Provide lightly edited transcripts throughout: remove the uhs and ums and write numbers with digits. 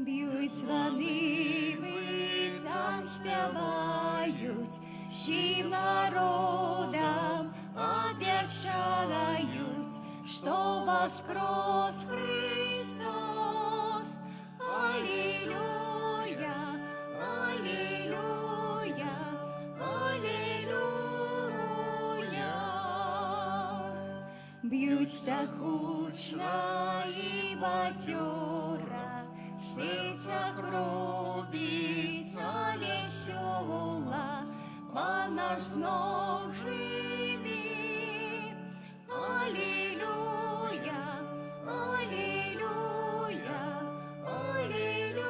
Б'ють звони, бицям співають, всім народам обещають, что воскрес Христос. Аллилуйя, аллилуйя, аллилуйя. Б'ють так гучно і бадьора, в серцях робиться весела, Пан наш знов живі. Аллилуйя, аллилуйя, аллилуйя.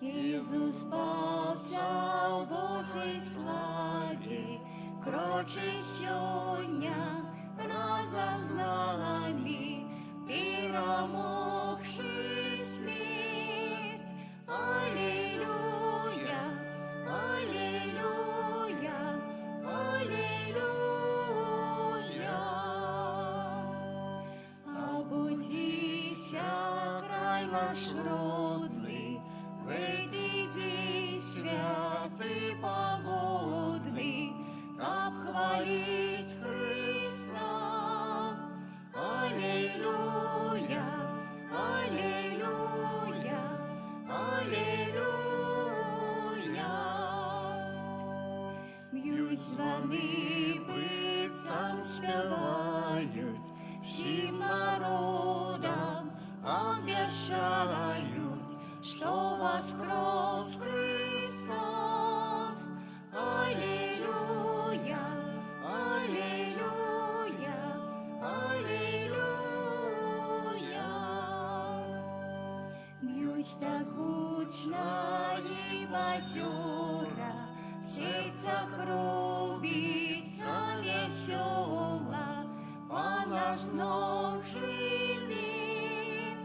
Єсус Бавця в Божій славі, крочить сьогодні разом з нами, перемогши смерть. Аллилуйя, аллилуйя, аллилуйя. Обудися, край наш родний, выйди день святый погодный, каб хвалить Христа. Аллилуйя, аллилуйя, аллилуйя. Б'ють звони, бицям співають, всім народам обещають, что воскрес Христос. Аллилуйя, аллилуйя, аллилуйя. Б'ють так гучно і бадьора, в серцях робиться весела, Пан наш знов живі.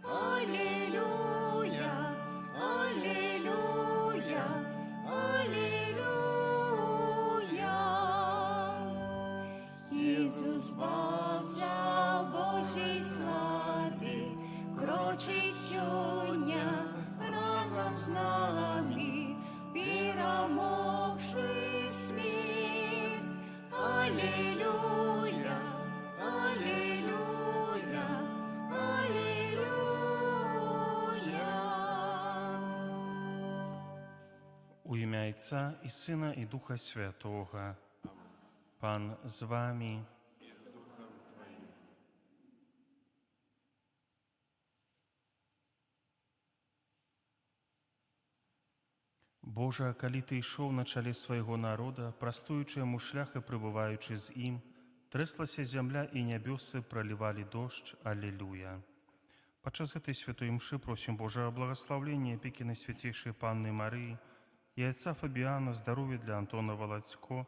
Аллилуйя, аллилуйя, аллилуйя. Ісус Бавця в Божій славі, крочить сьогодні разом з нами, перемогши смерть. Аллилуйя, аллилуйя, аллилуйя. У ім'я Айца і Сына, і Духа Святога. Пан з вамі. І з Духам Тваім. Божа, калі Ты ішоў на чале свайго народа, прастуючы яму шлях і прыбываючы з ім, трэслася зямля, і нябёсы пралівалі дождж. Алілуя. Падчас гэтай святой імшы просім Божага благаслаўлення, апекі Найсвяцейшай Панны Марыі і айца Фабіана, здароўя для Антона Валадзько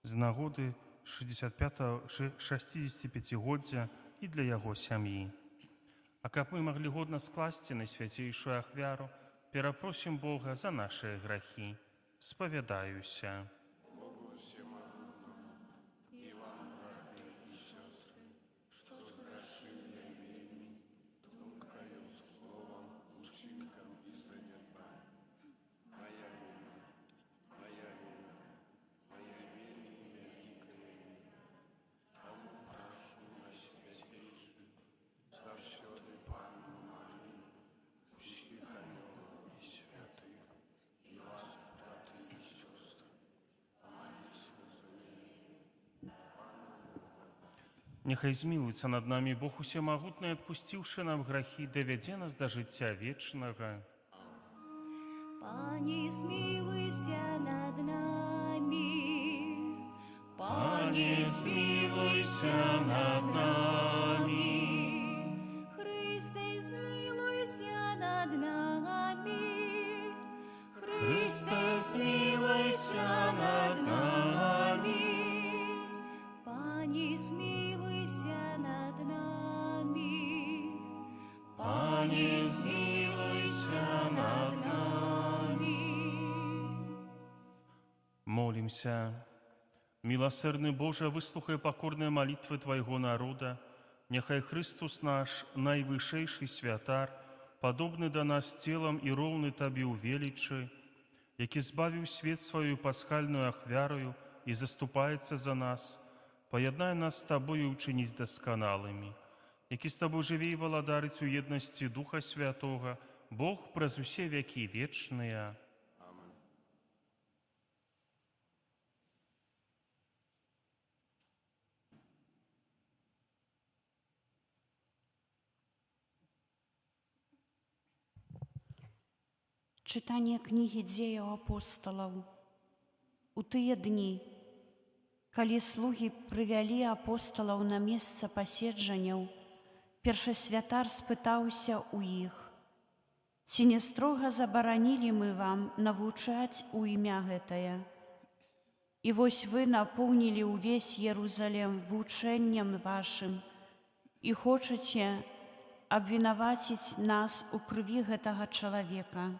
з нагоды 65-годдзя і для яго сям'і. А каб мы маглі годна скласці найсвяцейшую ахвяру, перапросім Бога за нашыя грахі. Спавядаюся Богу всемогутному, и вам, браты и сестры, что сгрешил я вельми, думкою, словом, учинком и занедбанием. Моя вина, моя вина, моя вельми великая вина. Тому прошу Найсвятейшую, завсёды Панну Марию, усіх анёлаў и святых, и вас, браты и сестры, помолиться за меня. Няхай змілуецца над намі Бог усемагутны, адпусціўшы нам грахі, давядзе нас да жыцця вечнага. Пане, змілуйся над намі. Пане, змілуйся над намі. Хрысце, змілуйся над намі. Хрысце, змілуйся над намі. Пане, змілуйся над намі. Пане, змілуйся над намі. Молімся. Міласэрны Божа, выслухай пакорныя малітвы Твайго народа. Няхай Хрыстус наш, найвышэйшы святар, падобны да нас целам і роўны Табе ў велічы, які збавіў свет сваёю пасхальнаю ахвяраю і заступаецца за нас, паяднае нас з Табою і ўчыніць дасканалымі, які з Табой жыве і валадарыць у еднасці Духа Святога, Бог праз усе вякі вечныя. Амэн. Чытанне кнігі Дзеяў Апосталаў. У тыя дні, калі слугі прывялі апосталаў на месца паседжанняў, першасвятар спытаўся ў іх: Ці не строга забаранілі мы вам навучаць у імя гэтае? І вось вы напоўнілі ўвесь Ерузалем вучэннем вашым і хочаце абвінаваціць нас у крыві гэтага чалавека.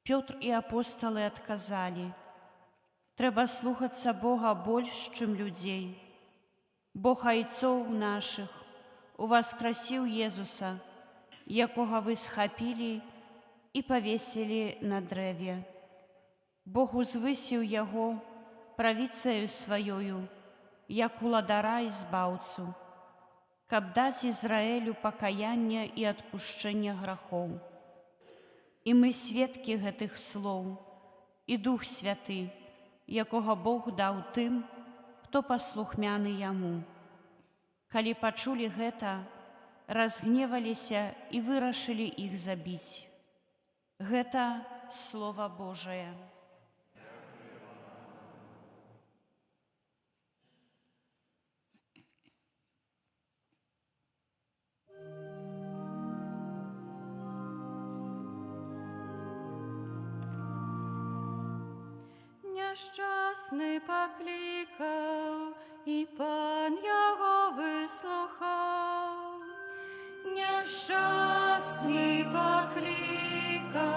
Пётр і апосталы адказалі: Трэба слухацца Бога больш, чым людзей. Бог айцоў нашых уваскрасіў Езуса, якога вы схапілі і павесілі на дрэве. Бог узвысіў яго правіцаю сваёю, як уладара і збаўцу, каб даць Ізраэлю пакаянне і адпушчэнне грахоў. І мы сведкі гэтых слоў, і Дух Святы, якога Бог даў тым, хто паслухмяны яму. Калі пачулі гэта, разгневаліся і вырашылі іх забіць. Гэта Слова Божае. Няшчасны паклікаў, і Пан яго выслухаў. Няшчасны паклікаў,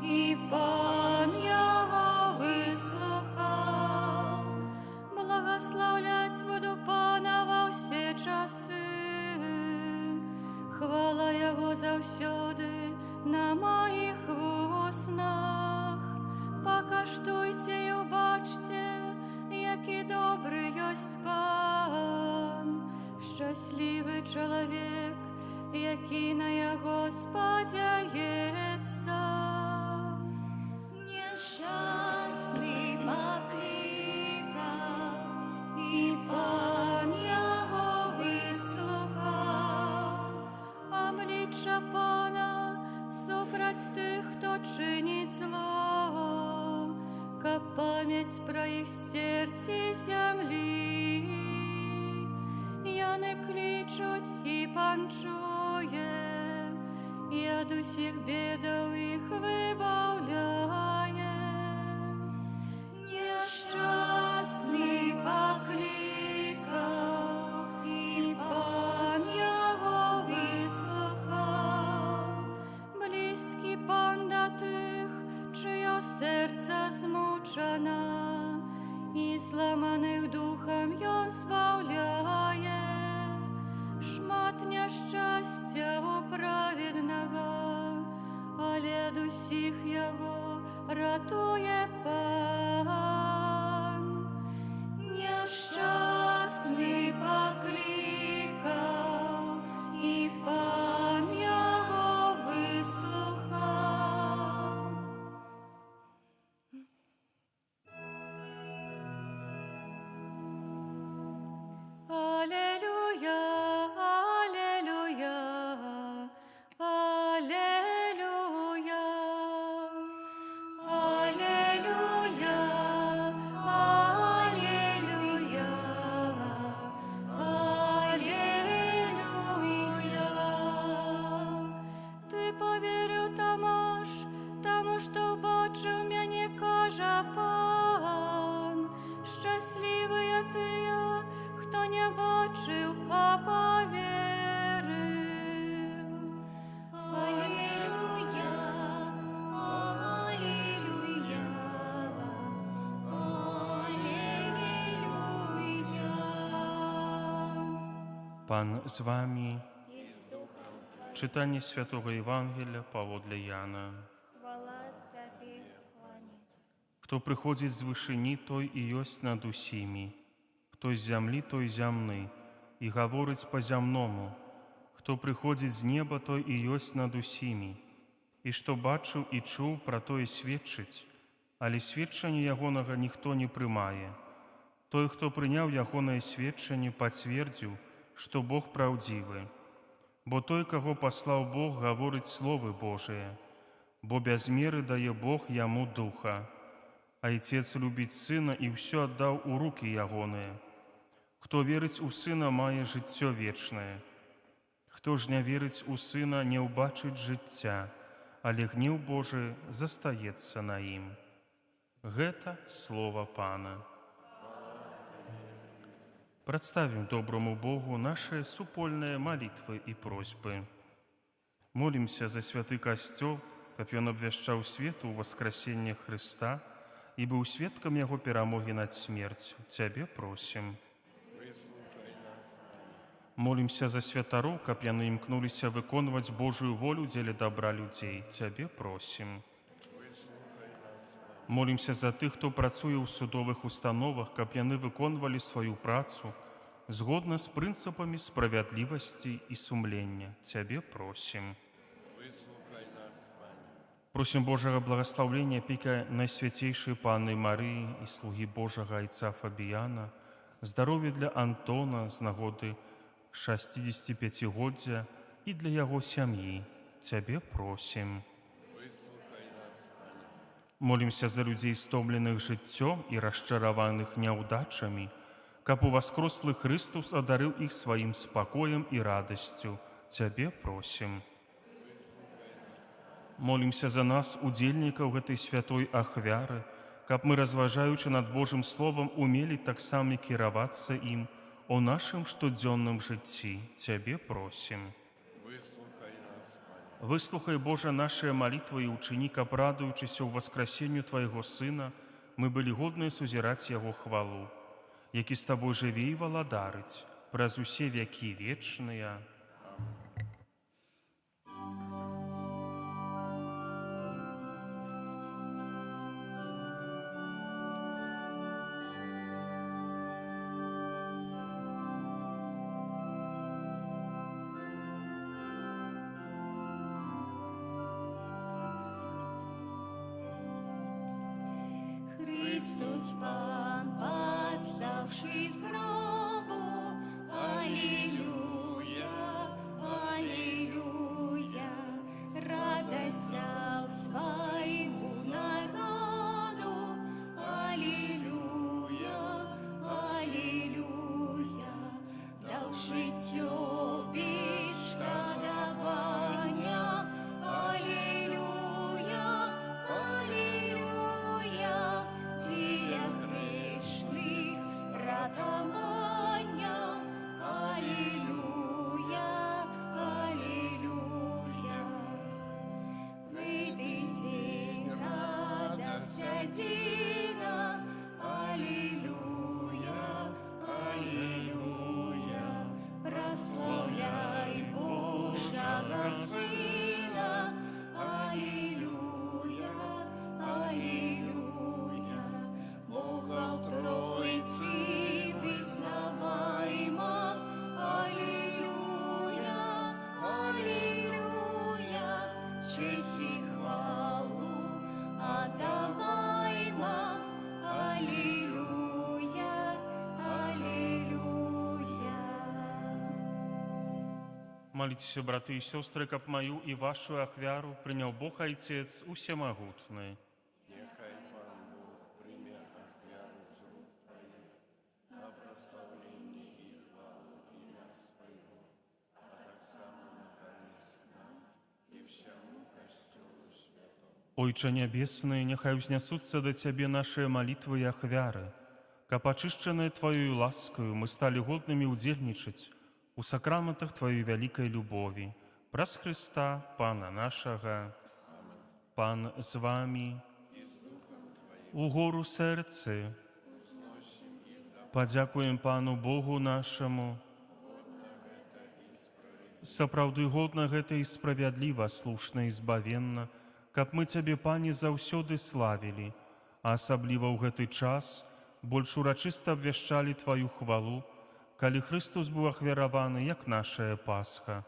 і Пан яго выслухаў. Благаслаўляць буду Пана ва ўсе часы. Хвала яго заўсёды на маіх вуснах. Пакаштуйце і убачце, які добры ёсць Пан. Шчаслівы чалавек, які на яго спадзяецца. Няшчасны паклікаў, і Пан яго выслухаў. Аблічча Пана супраць тых, хто чыніць зло, каб памяць пра іх сцерці з зямлі. Яны клічуць, і Пан чуе, і ад усіх бедаў іх выбаўляе. Няшчасны паклікаў, і Пан яго выслухаў. Блізкі Пан да тых, чыё сэрца змучана, і зламаных духам ён збаўляе. Шмат няшчасця у праведнага, але ад усіх яго ратуе Пан. Няшчасны паклікаў, і Пан яго выслухаў. Алелюя, алелюя, алелюя, алелюя, алелюя, алелюя. Ты паверыў, Тамаш, таму што бачыў мяне, кажа Пан. Шчаслівыя тыя, хто не бачыў, а паверыў. Алелюя, алелюя, алелюя. Пан з вамі. Чытанне святога Евангелля паводле Яна. Хвала Табе, Пане. Хто прыходзіць з вышыні, той і ёсць над усімі. Хто з зямлі, той зямны, і гаворыць па-зямному. Хто прыходзіць з неба, той і ёсць над усімі. І што бачыў і чуў, пра тое сведчыць, але сведчанне ягонага ніхто не прымае. Той, хто прыняў ягонае сведчанне, пацвердзіў, што Бог праўдзівы. Бо той, каго паслаў Бог, гаворыць словы Божыя, бо без меры дае Бог яму духа. Айцец любіць сына і ўсё аддаў у рукі ягоныя. Хто верыць у сына, мае жыццё вечнае. Хто ж не верыць у сына, не ўбачыць жыцця, але гнеў Божы застаецца на ім. Гэта слова Пана. Прадставім добраму Богу нашы супольныя малітвы і просьбы. Молімся за святы Касцёл, каб ён абвяшчаў свету ўваскрасенне Хрыста і быў сведкам яго перамогі над смерцю. Цябе просім. Молімся за святароў, каб яны імкнуліся выконваць Божую волю дзеля дабра людзей. Цябе просім. Молімся за тых, хто працуе ў судовых установах, каб яны выконвалі сваю працу згодна з прынцыпамі справядлівасці і сумлення. Цябе просім. Просім Божага благаслаўлення, апекі Найсвяцейшай Панны Марыі і слугі Божага айца Фабіяна, здароўя для Антона з нагоды 65-годдзя і для яго сям'і. Цябе просім. Молімся за людзей, стомленых жыццём і расчараваных няўдачамі, каб уваскрослы Хрыстус адарыў іх сваім спакоем і радасцю. Цябе просім. Молімся за нас, удзельнікаў гэтай святой ахвяры, каб мы, разважаючы над Божым Словам, умелі таксама кіравацца ім у нашым штодзённым жыцці. Цябе просім. Выслухай, Божа, нашыя малітвы і ўчыні, каб, радуючыся ўваскрасенню Твайго Сына, мы былі годныя сузіраць Яго хвалу, які з Табой жыве і валадарыць праз усе вякі вечныя. Хрыстос Пан, паўстаўшы з гробу, Алілуя, Алілуя, радасць даў свайму народу, Алілуя, Алілуя, даў жыццё без шкадавання, Алілуя, Алілуя, дзеля грэшных ратавання, Алілуя, Алілуя. Гэты дзень радасць адзіна, Алілуя, Алілуя, праслаўляй Божага Сына, Алілуя, Алілуя, Бога ў Тройцы вызнавайма, Алілуя, Алілуя, чэсць і хвалу аддавайма, Алілуя, Алілуя. Маліцеся, браты і сёстры, каб маю і вашу ахвяру прыняў Бог Айцец усемагутны. Няхай Пан Бог прыме ахвяру з рук Тваіх на праслаўленне і хвалу імя Свайго, а таксама на карысць нам і ўсяму Касцёлу Святому. Ойча Нябесны, няхай узнясуцца да Цябе нашыя малітвы і ахвяры, каб, ачышчаныя Тваёю ласкаю, мы сталі годнымі ўдзельнічаць у сакраментах Тваёй вялікай любові. Праз Хрыста, Пана нашага. Пан з вамі. Угору сэрцы. Падзякуем Пану Богу нашаму. Сапраўды годна гэта і справядліва, слушна і збавенна, каб мы Цябе, Пане, заўсёды славілі, а асабліва ў гэты час больш урачыста абвяшчалі Тваю хвалу, калі Хрыстус быў ахвяраваны, як нашая Пасха.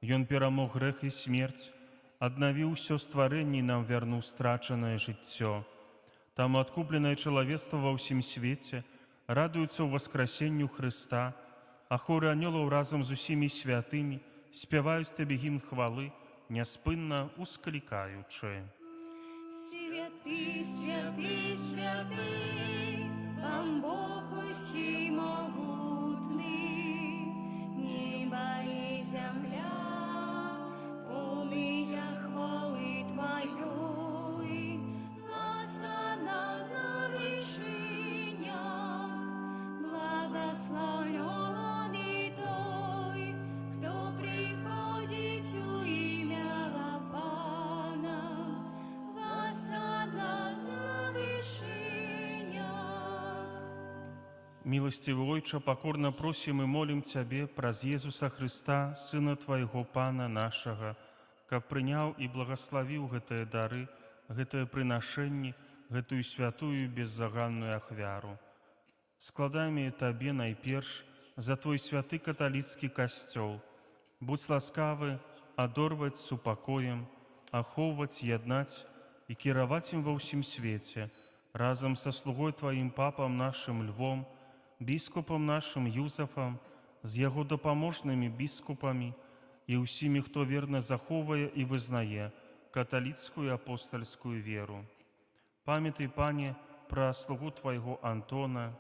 Ён перамог грэх і смерць, аднавіў усё стварэнне і нам вярнуў страчанае жыццё. Таму адкупленае чалавецтва ва ўсім свеце радуецца ўваскрасенню Хрыста, а хоры анёлаў разам з усімі святымі спяваюць Табе гімн хвалы, няспынна усклікаючы. Святы, святы, святы, Пан Бог усемагутны, неба і зямля, поўныя хвалы Тваёй, Гасанна на вышынях, благаслаўлёны той, хто прыходзіць у імя Пана, Гасанна на вышынях. Міласцівы Ойча, пакорна просім і молім Цябе праз Езуса Хрыста, Сына Твайго, Пана нашага, каб прыняў і благаславіў гэтыя дары, гэтае прынашэнне, гэтую святую беззаганную ахвяру. Складаем яе Табе найперш за Твой святы каталіцкі Касцёл. Будзь ласкавы адорваць супакоем, ахоўваць, яднаць і кіраваць ім ва ўсім свеце, разам са слугой Тваім папам нашым Львом, біскупам нашым Юзафам, з яго дапаможнымі біскупамі і ўсімі, хто верна захоўвае і вызнае каталіцкую апостальскую веру. Памятай, Пане, пра слугу Твайго Антона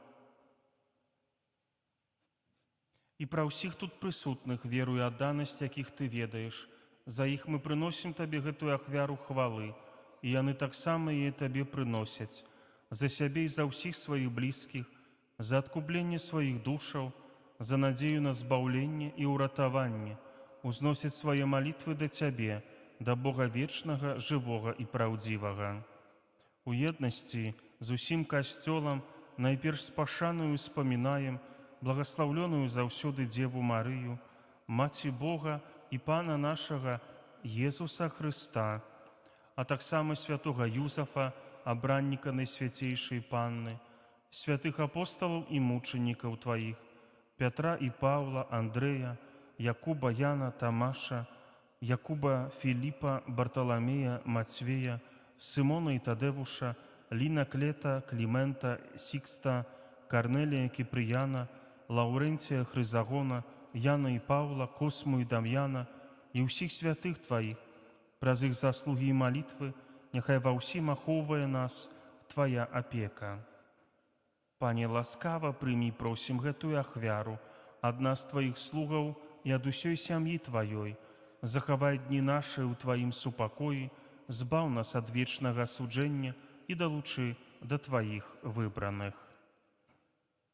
і пра ўсіх тут прысутных, веру і адданасць якіх Ты ведаеш. За іх мы прыносім Табе гэтую ахвяру хвалы, і яны таксама яе Табе прыносяць, за сябе і за ўсіх сваіх блізкіх, за адкупленне сваіх душаў, за надзею на збаўленне і ўратаванне, узносяць свае малітвы да Цябе, да Бога вечнага, жывога і праўдзівага. У еднасці з усім Касцёлам найперш з пашанаю успамінаем благаслаўлёную заўсёды Дзеву Марыю, Маці Бога і Пана нашага Езуса Хрыста, а таксама святога Юзафа, абранніка Найсвяцейшай Панны, святых апосталаў і мучанікаў Тваіх, Пятра і Паўла, Андрэя, Якуба, Яна, Тамаша, Якуба, Філіпа, Барталамея, Мацвея, Сымона і Тадэвуша, Ліна Клета, Клімента, Сікста, Карнелія Кіпрыяна, Лаўрэнція Хрызагона, Яна і Паўла, Косму і Дам'яна і ўсіх святых Тваіх, праз іх заслугі і малітвы, няхай ва ўсім ахоўвае нас Твая апека. Пане, ласкава прымі, просім, гэтую ахвяру ад нас, Тваіх слугаў, і ад усёй сям'і Тваёй. Захавай дні нашы ў Тваім супакоі, збаў нас ад вечнага асуджэння і далучы да Тваіх выбраных.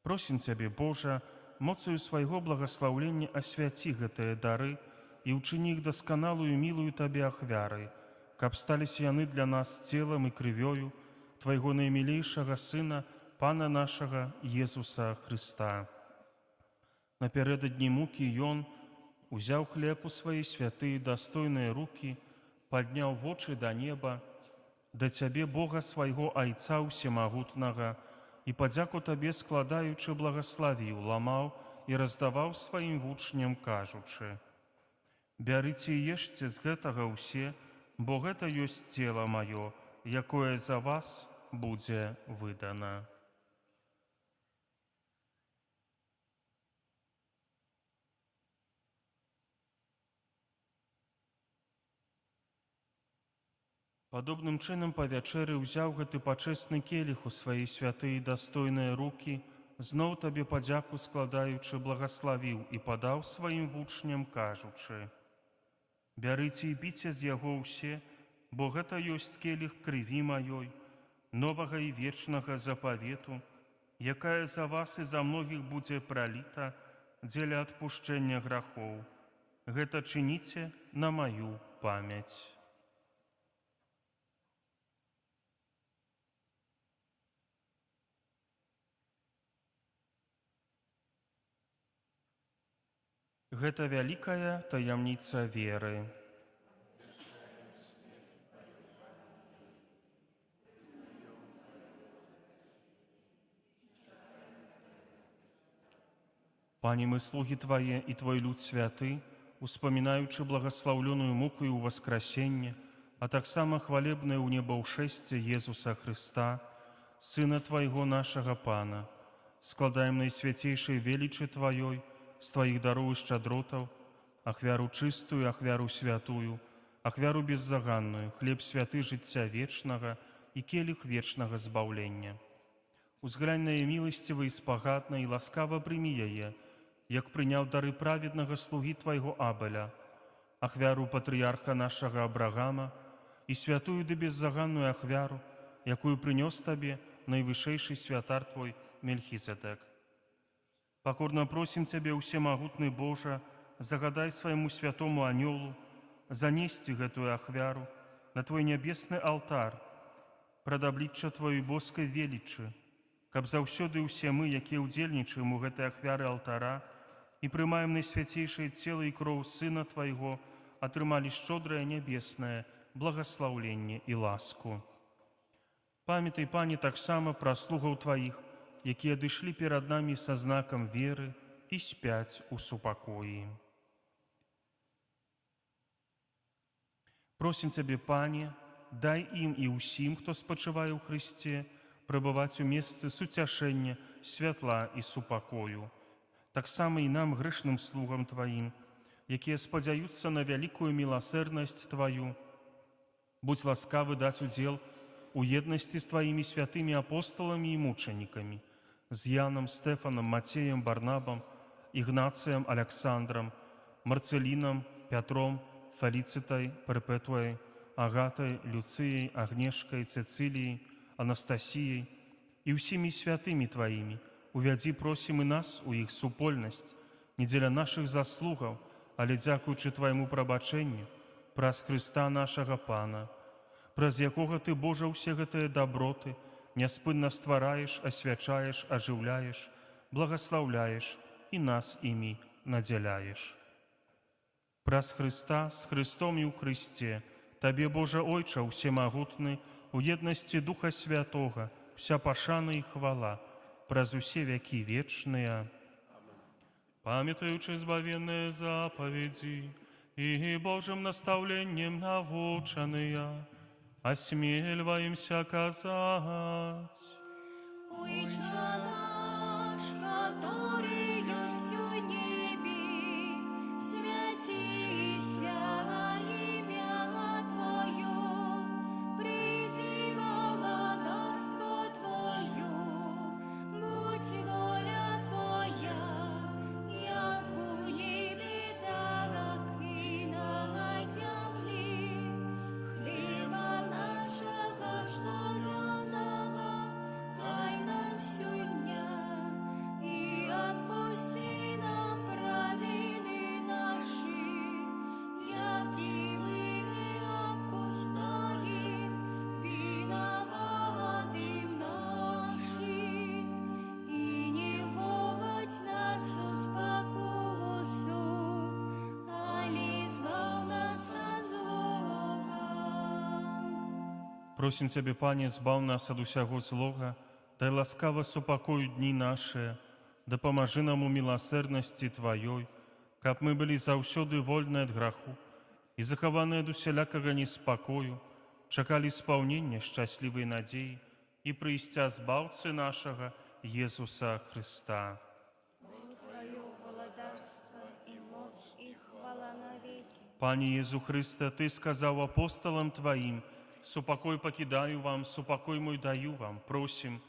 Просім Цябе, Божа, моцаю свайго благаслаўлення асвяці гэтыя дары і ўчыні іх дасканалую мілую Табе ахвярай, каб сталіся яны для нас целам і крывёю Твайго наймілейшага Сына, Пана нашага Езуса Хрыста. Напярэдадні мукі Ён узяў хлеб у свае святыя дастойныя рукі, падняў вочы да неба, да Цябе, Бога свайго Айца Усемагутнага, і падзяку Табе складаючы благаславіў, ламаў і раздаваў сваім вучням, кажучы: Бярыце і ешце з гэтага ўсе, бо гэта ёсць цела маё, якое за вас будзе выдана. Падобным чынам па вячэры ўзяў гэты пачэсны келіх у свае святыя і дастойныя рукі, зноў Табе падзяку складаючы благаславіў і падаў сваім вучням, кажучы: Бярыце і піце з яго ўсе, бо гэта ёсць келіх крыві маёй, новага і вечнага запавету, якая за вас і за многіх будзе праліта дзеля адпушчэння грахоў. Гэта чыніце на маю памяць. Гэта вялікая таямніца веры. Пане, мы слугі Твае і Твой люд святы, успамінаючы благаслаўлёную муку і ўваскрасенне, а таксама хвалебнае ўнебаўшэсце Езуса Хрыста, Сына Твайго нашага Пана, складаем найсвяцейшай велічы Тваёй з Тваіх дароў і шчадротаў, ахвяру чыстую, ахвяру святую, ахвяру беззаганную, хлеб святы жыцця вечнага і келіх вечнага збаўлення. Узглянь на яе міласціва і спагадна і ласкава прымі яе, як прыняў дары праведнага слугі Твайго Абеля, ахвяру патрыярха нашага Абрагама і святую ды беззаганную ахвяру, якую прынёс Табе найвышэйшы святар Твой Мельхізедек. Пакорна просім Цябе, усемагутны Божа, загадай свайму святому анёлу занесці гэтую ахвяру на Твой нябесны алтар, прад аблічча Тваёй боскай велічы, каб заўсёды ўсе мы, якія ўдзельнічаем у гэтай ахвяры алтара і прымаем найсвяцейшае цела і кроў Сына Твайго, атрымалі шчодрае нябеснае благаслаўленне і ласку. Памятай, Пане, таксама пра слугаў Тваіх, якія адышлі перад намі са знакам веры і спяць у супакоі. Просім Цябе, Пане, дай ім і ўсім, хто спачывае ў Хрысце, прабываць у месцы суцяшэння, святла і супакою. Таксама і нам, грэшным слугам Тваім, якія спадзяюцца на вялікую міласэрнасць Тваю, будзь ласкавы даць удзел у еднасці з Тваімі святымі апосталамі і мучанікамі, з Янам, Стэфанам, Мацеем, Барнабам, Ігнацыем, Аляксандрам, Марцэлінам, Пятром, Феліцытай, Перпетуай, Агатай, Люцыяй, Агнешкай, Цэцыліяй, Анастасіяй і ўсімі святымі Тваімі. Увядзі, просім, і нас у іх супольнасць, не дзеля нашых заслугаў, але дзякуючы Твайму прабачэнню, праз Хрыста нашага Пана, праз якога Ты, Божа, усе гэтыя даброты няспынна ствараеш, асвячаеш, ажыўляеш, благаслаўляеш і нас імі надзяляеш. Праз Хрыста, з Хрыстом і ў Хрысце, Табе, Божа Ойча ўсемагутны, у еднасці Духа Святога, уся пашана і хвала, праз усе вякі вечныя. Памятаючы збавенныя запаведзі і Божым настаўленнем навучаныя, асмельваемся казаць. Ойча наш, каторы ёсць у небе, свяціся імя Тваё, прыйдзі валадарства Тваё, будзь воля Твая, як у небе, так і на зямлі. Хлеба нашага штодзённага дай нам сёння, і адпусці нам правіны нашы, як і мы адпускаем вінаватым нашым. І не ўводзь нас у спакусу, але збаў нас ад злога. Просім Цябе, Пане, збаў нас ад усяго злога, дай ласкава супакою дні нашыя, дапамажы нам у міласэрнасці Тваёй, каб мы былі заўсёды вольныя ад граху і захаваныя ад усялякага неспакою, чакалі спаўнення шчаслівай надзеі і прыйсця Збаўцы нашага Езуса Хрыста. Бо Тваё валадарства і моц і хвала навекі. Пане Езу Хрысце, Ты сказаў апосталам Тваім: «Супакой пакідаю вам, супакой мой даю вам». Просім,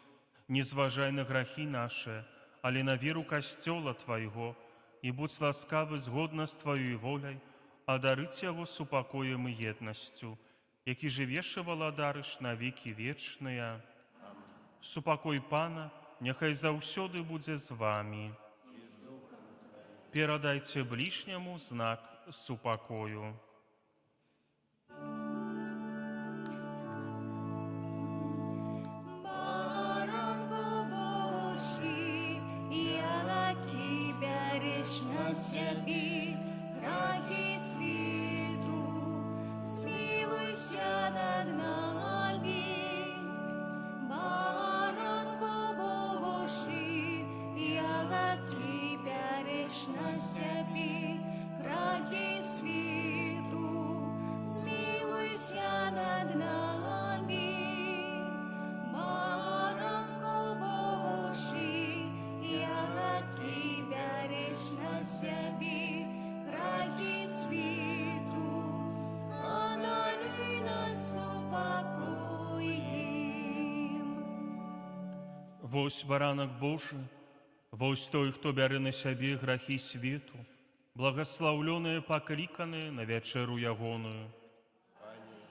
не зважай на грахі нашы, але на веру Касцёла Твайго, і будзь ласкавы згодна з Тваёй воляй, адарыць яго супакоем і еднасцю, які жывеш і валадарыш на векі вечныя. Супакой Пана няхай заўсёды будзе з вамі. Перадайце бліжняму знак супакою. Баранку Божы, які бярэш на сябе Вось Баранак Божы, вось той, хто бярэ на сябе грахі свету, благаслаўлёныя пакліканыя на вячэру ягоную.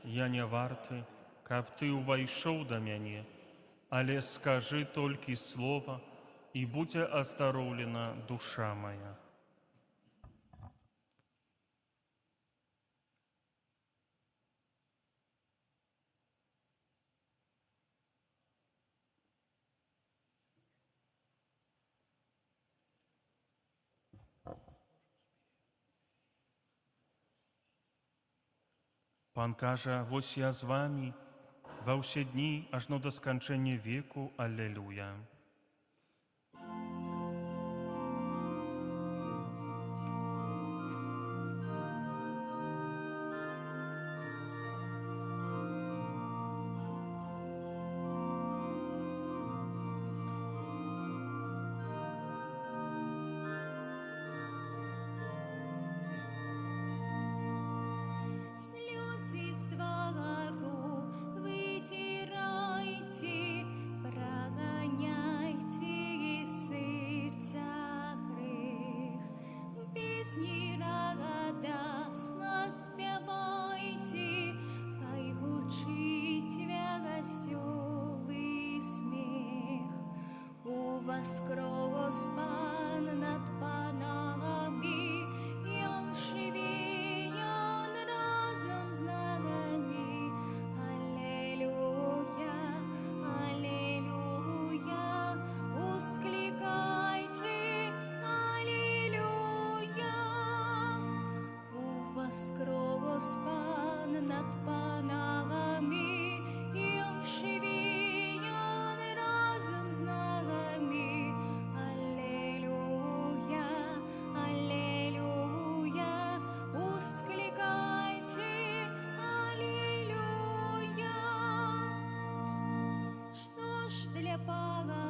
Я не варты, каб ты ўвайшоў да мяне, але скажы толькі слова, і будзе аздароўлена душа мая. Пан кажа: вось я з вамі ва ўсе дні ажно да сканчэння веку. Алелюя. Слёзы з твару выцірайце, праганяйце з сэрца грэх. Песні радасна спявайце, хай гучыць вясёлы смех. Уваскрос Пан над панамі, Ён жыве, Ён разам з намі. Алелюя, алелюя, усклікайце, алелюя. Уваскрос Пан над панамі, Ён жыве, Ён разам з намі. Алелюя, алелюя, усклікайце, алелюя. Што ж для Пана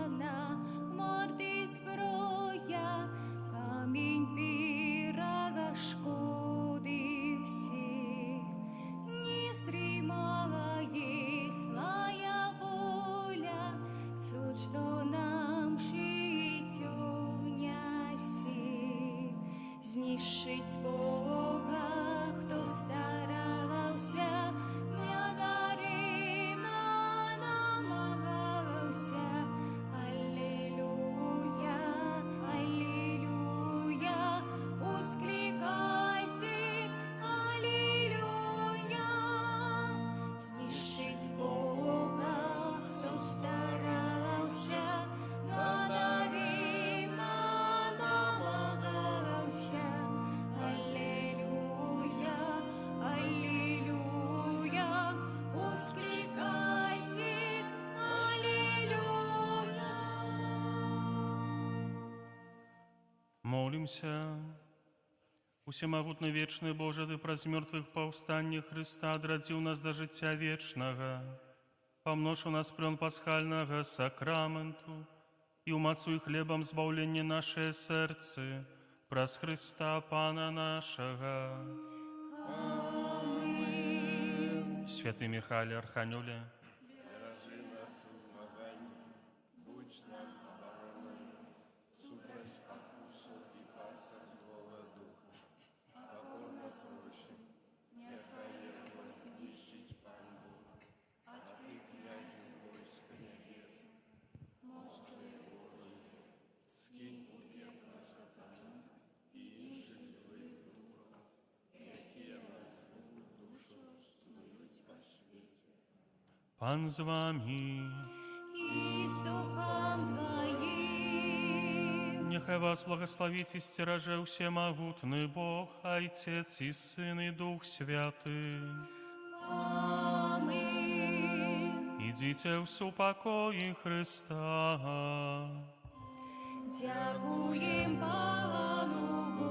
морды зброя, камень перашкоды ўсе. Не стрымае злая воля, цуд, што нам жыццё нясе. Знішчыць Бога, хто стараўся, надарэмна намагаўся. Алелюя, алелюя, усклікайце, алелюя. Знішчыць Бога, хто стараўся, надарэмна намагаўся. Алелюя, алелюя, усклікайце, алелюя. Молімся. Усемагутны вечны Божа, Ты праз змёртвыхпаўстанне Хрыста адрадзіў нас да жыцця вечнага. Памнож у нас плён пасхальнага сакраменту і ўмацуй хлебам збаўлення нашыя сэрцы, праз Хрыста Пана нашага. Святы Міхале Арханёле, Беражы нас у змаганні, будзь нам абаронай супраць спакусаў і пастак злога духа. Пакорна просім, няхай яго знішчыць Пан Бог, а ты, князю войска нябеснага, моцаю Божаю, скінь у пекла сатану і іншых злых духаў, якія на згубу душаў снуюць па свеце. Пан з вамі. І з духам Тваім. Няхай вас благаславіць і сцеражэ ўсемагутны Бог, Айцец і Сын і Дух Святы. Амэн. Ідзіце ў супакоі Хрыста. Дзякуем Пану Богу.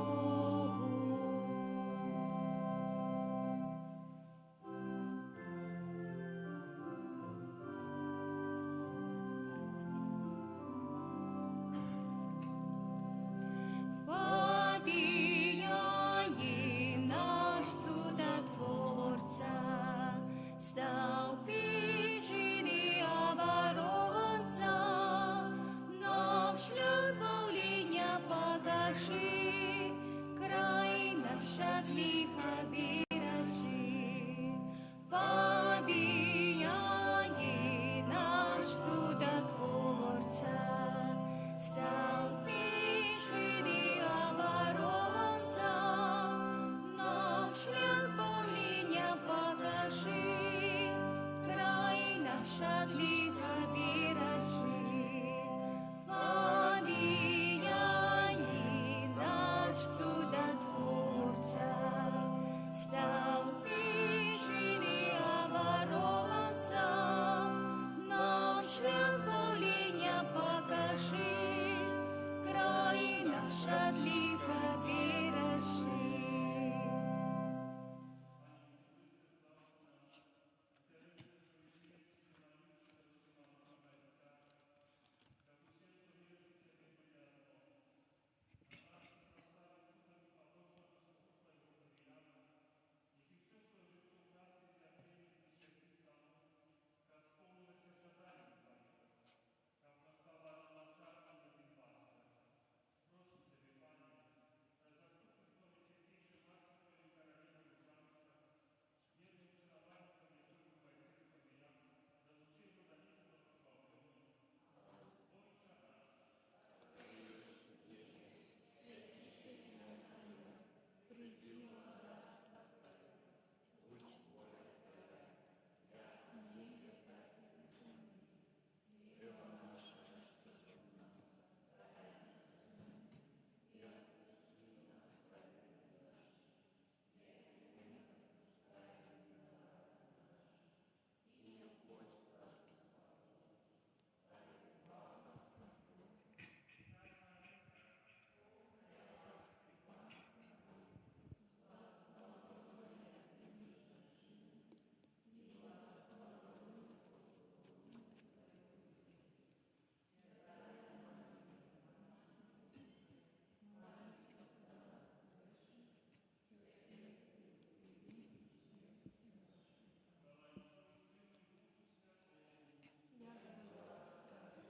Фабіянін, наш цудатворца, стаў печыны абаронца. пакажы, край наш ад ліха беражы. Фабіяне, наш цудатворца, стаўпічын і абаронца, нам шлях збаўлення пакажы, край наш ад ліха беражы. Фабіяне, наш цудатворца, стаўпічын і абаронца, нам шлях збаўлення пакажы, край наш ад ліха беражы.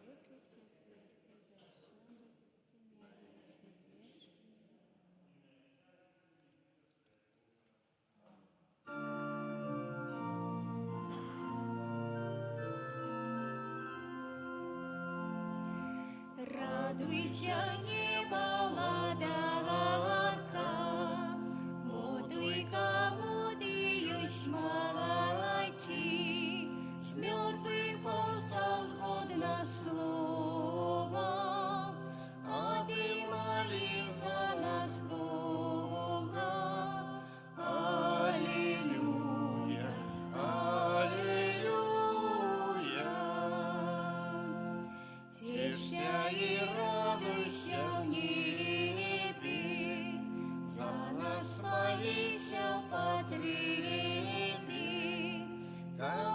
Векі, цяпер і заўсёды, і на векі вечныя. Радуйся, неба, Уладарка, бо той, каму ты ёсць маці, з мёртвых паўстаў згодна слова, а ты малі за нас Бога. Алілуя, алілуя. Цешся і радуйся ў небе, за нас маліся ў патрэбе, каб